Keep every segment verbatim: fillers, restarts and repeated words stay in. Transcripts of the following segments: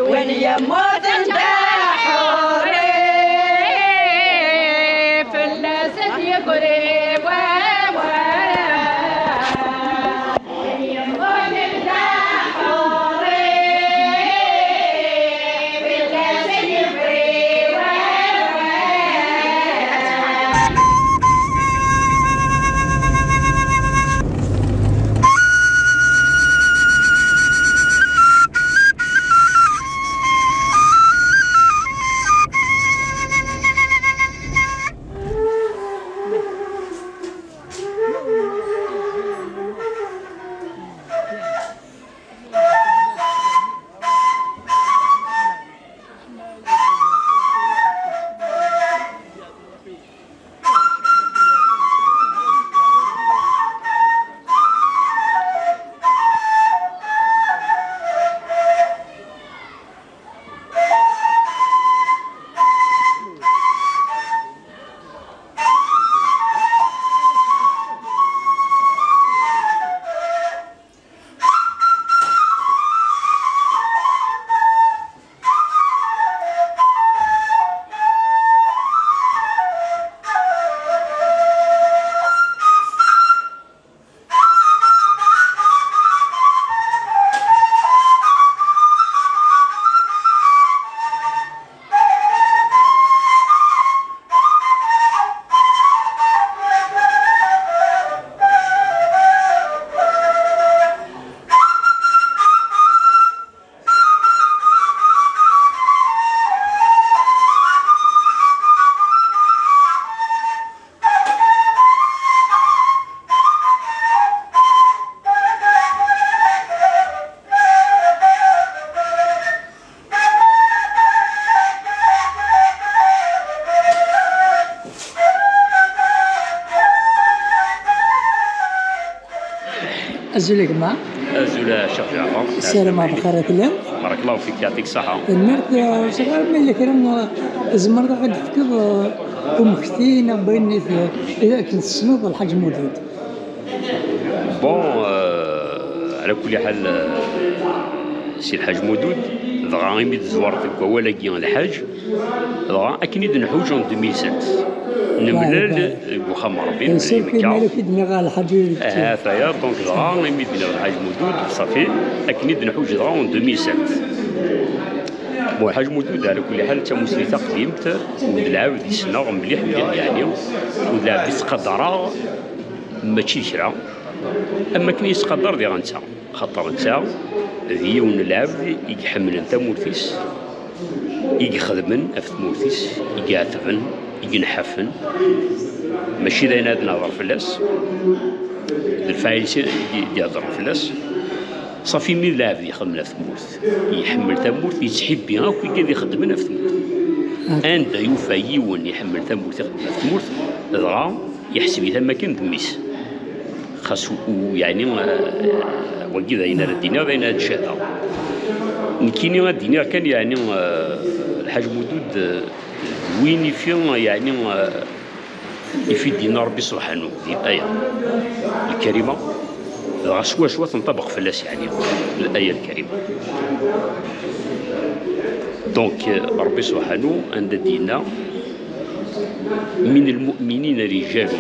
Win yemmuten d aḥuri, fell-as ad d-yegri wawal. Win yemmuten d aḥuri, fell-as ad d-yegri wawal. Azul a gma. Azul a Ccix Ǧaɛfeṛ. Ssarameɣ bxir i telliḍ. Barakallahu fik, yeɛṭik ṣṣeḥḥa. Tanemmirt, eh, ur sɛiɣ ara ma yella kra, eh, tzemreḍ ad ɣ-d-tefkeḍ, eh, umekti neɣ n wayen i t-, i akken tessneḍ Lḥaǧ Mudud. Bon, euh, ɛla kulli ḥal, euh, si Lḥaǧ Mudud, dɣa imi d-tezwareḍ deg wawal-agi Lḥaǧ, dɣa akken i d-nḥuǧ en deux mille sept. Nemlal deg uxxam n Ṛebbi, di Mekka. Aha, taya, donc dɣa imi d-nniɣ Lḥaǧ Mudud, ṣafi, akken i d-nḥuǧ dɣa en deux mille sept. Bon, Lḥaǧ Mudud, ɛla kulli ḥal, d tamusni taqdimt, u d lɛebd i ssneɣ mliḥ, mliḥ, yeɛni, u d lɛebd i ttqadareɣ, mačči d kra, am wakken i yettqadar diɣ netta, xaṭer netta d yiwen n lɛebd i iḥemmlen tamurt-is, i ixedmen ɣef tmurt-is, i iɛetben, i inḥafen, mačči d ayen ad nehḍer fell-as, d lfaɛil-is i d-, i d-iheddren fell-as. Ṣafi, imi d lɛebd ixeddmen ɣef tmurt, iḥemmel tamurt, yettḥibbi akk igad ixeddmen ɣef tmurt. Anda yufa yiwen iḥemmel tamurt, ixeddem ɣef tmurt, dɣa yeḥseb-it am wakken d mmi-s. Xas u, u, yeɛni, eh, wagi d ayen ara d-iniɣ, d ayen ara d-cehdeɣ. Nekkini ad d-iniɣ kan, yeɛni, eh, Lḥaǧ Mudud, eh, d win ifi, yeɛni, eh, ifi d-yenna Ṛebbi subḥanu di aya lkarima, dɣa swaswa tenṭabeq fell-as, yeɛni, laya lkarima. Donc, eh, Ṛebbi subḥanu anda d-yenna, من المؤمنين رجال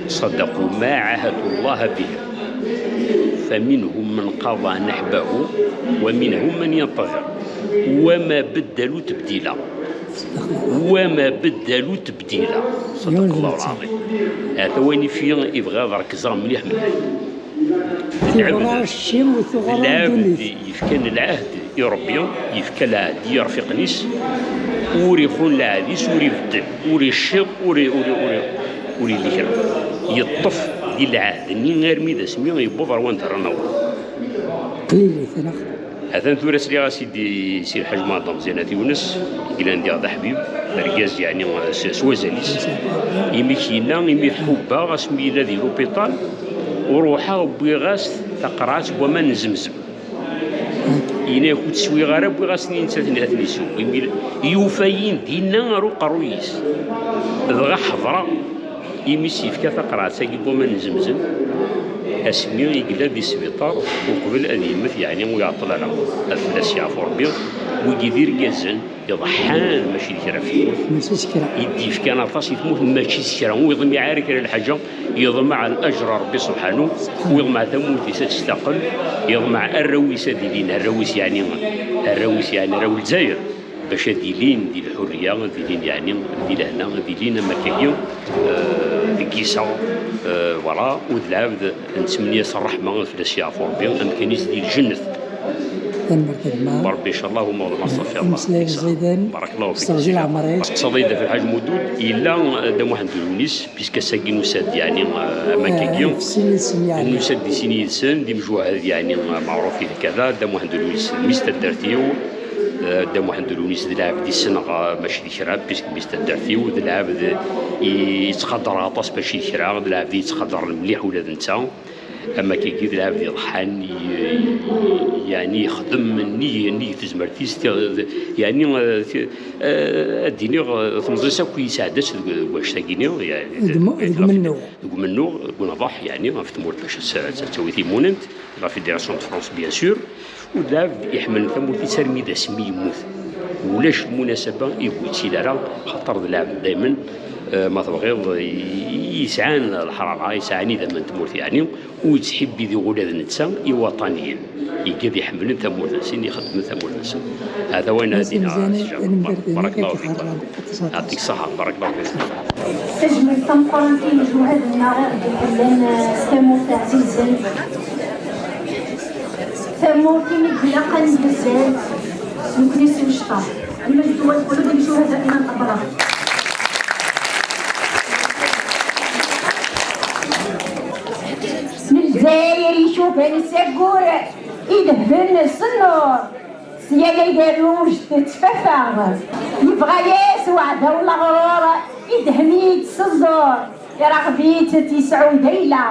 صدقوا ما عاهدوا الله به فمنهم من قضى نحبه ومنهم من ينتظر وما بدلوا تبديلا. وما بدلوا تبديلا. صدق الله العظيم. Ata wayen i fi i bɣiɣ ad rekzeɣ mliḥ mliḥ. Lɛebd, lɛebd yefkan lɛahd i Ṛebbi, yefka lɛahd i yirfiqen-is, ur ixun lɛahd-is, ur ibeddel, ur icciḍ, ur i-, ur i-, ur i-, ur yelli kra. Yeṭṭef di lɛahd-nni armi d asmi yewweḍ ɣer wanda ara naweḍ. Qlilit, neɣ? Atan tura sliɣ-as-id i Si Lḥaǧ Muɛḍem Zenat Yunes, i yellan diɣ d aḥbib, d argaz, yeɛni, s, s wazal-is. Imi k-yenna, imi ḥubbeɣ, asmi yella di lupiṭal, ruḥeɣ, wwiɣ-as taqerɛet n waman n Zemzem. Yenna-yak, ur tt-swiɣ ara, wwiɣ-as-ten i nettat, ad ten-isew. Imi yufa-yi-n dinna ar uqerruy-is. Dɣa ḥeḍreɣ, imi s-yefka taqerɛet-agi n waman n Zemzem. Asmi i yella di sbiṭar uqbel ad yemmet, yeɛni ur iɛeṭṭel ara, ad fell-as yeɛfu Rebbi. Wigi d irgazen iḍeḥḥan, mačči d kra ɣef tmurt. Mačči d kra. I d-yefkan aṭas i tmurt, mačči d kra. Ur iḍmiɛ ara kra n lḥaǧa, yeḍmeɛ laǧer n Rebbi subḥanu, ur iḍmeɛ tamurt-is ad testaqel, yeḍmeɛ arraw-is ad ilin, arraw-is, yeɛni arraw-is, yeɛni arraw n Lezzayer, bac ad ilin di lḥurriya, ad ilin, yeɛni, di lehna, ad ilin am wakkagi, eh, deg yiseɣ, eh, voilà, u d lɛebd nettmenni-as ṛṛeḥma, ad fell-as yeɛfu Ṛebbi, amkan-is di lǧennet. Tanemmirt a gma. Ṛebbi, ncallah, uma ɣer ṣṣafi Allah. Ameslay aẓidan. Barakallahu fik. Sseɣzi leɛmer-ik. Teqsaḍ-iyi-d ɣef Lḥaǧ Mudud, yella, eh, Dda Muḥend Lewnis, puisque ass-agi nusa-d, yeɛni, eh, am wakkagi. Eh, sin yid-sen, yeɛni. Nusa-d di sin yid-sen, d imjuhad, yeɛni, eh, meɛruf i kada, Dda Muḥend Lewnis, mmi-s n taddart-iw, eh, Dda Muḥend Lewnis d lɛebd i ssneɣ, eh, mačči d kra, puisque mmi-s n taddart-iw, d lɛebd i yettqadar aṭas mačči d kra, d lɛebd i yettqadaren mliḥ ula d netta. Am wakkagi d lɛebd iḍeḥḥan, i, i, yeɛni yexdem nnig, nnig tezmert-is, ti-, yeɛni, eh, ti-, eh, ad d-iniɣ, eh, temẓi-s akk yesɛedda-tt deg, deg wannect-agi-nni, yeɛni, Deg mu-, deg deg la umennuɣ. Deg umennuɣ, deg uneḍaḥ, yeɛni, ɣef tmurt bac ad s-, ad tawi timunent, la Fédération de France, bien sûr, u d lɛebd iḥemmlen tamurt-is armi d asmi yemmut. Ulac lmunasaba i ur yettili ara, xaṭer d lɛebd daymen, eh, ma tebɣiḍ, i, i yesɛan lḥerara, yesɛan idammen n tmurt, yeɛni, ur yettḥibbi diɣ ula d netta iwaṭaniyen. Igad iḥemmlen tamurt-nsen, ixeddmen tamurt-nsen. Hada wayen ara d-iniɣ, Sidi Ǧaɛfar. Barakallahu fik. Yeɛṭik ṣṣeḥḥa, barakallahu fik. Tajmilt tameqqrant i yimjuhad-nneɣ i ɣ-d-iḥellen, eh, s tamurt ɛzizen. Tamurt imi d-ilaq ad nbezzaf, nekni s wecṭeḥ. Lmajdu wa lqulub n ccuhada iman abraḥ. Lezzayer icuban s aggur, idehben s nnur, s yal agerruj tettfafa. Yebɣa-yas uɛdaw leɣrur, idhem-itt s ẓẓur, iraɣeb-itt ad tt-yesɛu d ayla.